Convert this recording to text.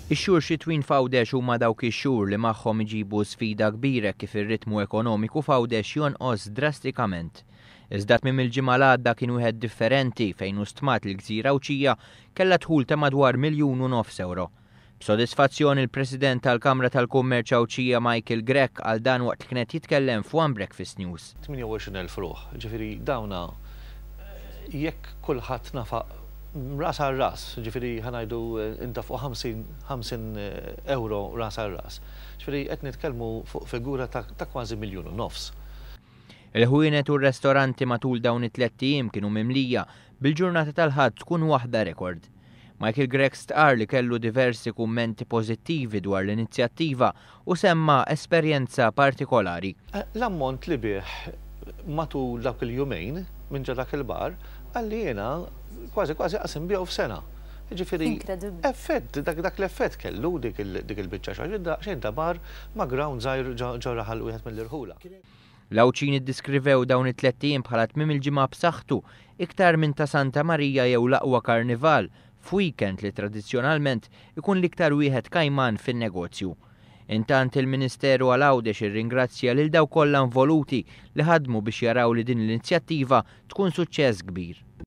Ix-xhur xitwin f'Għawdex huma dawk ix-xhur li magħhom iġibu sfida kbira kif ir-ritmu ekonomiku f'Għawdex jonqos drastikament. Iżda tmiem il-ġimgħa l-għadda kien wieħed differenti fejn hu stmat li l-gżira Għawdxija kellha dħul ta' madwar 1.5 miljun ewro. B'sodisfazzjon il-President tal-Kamra tal-Kummerċ Għawdxija Michael Grech qal dan waqt li kien qed jitkellem f'One Breakfast News. 28,000 ruħ, ġifieri dawna jekk kulħadd nafaq ras għal ras, ġifieri ħa ngħidu intafqu 50 euro ras għal ras. Ġifieri qed nitkellmu fuq figura ta' kważi 1.5 miljun. Il-ħwienet u r-restoranti matul dawn it-tlett ijiem kienu mimlija bil-ġurnata tal-Ħadd tkun waħda rekord. Michael Grech stqarr li kellu diversi kummenti pożittivi dwar l-inizjattiva u semma esperjenza partikolari. L-ammont li biegħ matul dawk il-jumejn minn ġo dak il-bar, qalli jiena kważi kważi qas inbiegħu f'sena. Jiġifieri effett, dak l-effett kellu dik il-biċċa xogħol, daqsxejn ta' bar ma' ground żgħir ġo raħal wieħed mill-irħula. L-Għawdxin iddeskrivew dawn it-tlett ijiem bħala tmiem il-ġimgħa b'saħħtu, iktar minn ta' Santa Marija jew l-aqwa karnival, f'weekend li tradizzjonalment ikun l-iktar wieħed kajman fin-negozju. Intant il-Ministeru għal Għawdex irringrazzja lil dawk kollha involuti li ħadmu biex jaraw li din l-inizjattiva tkun suċċess kbir.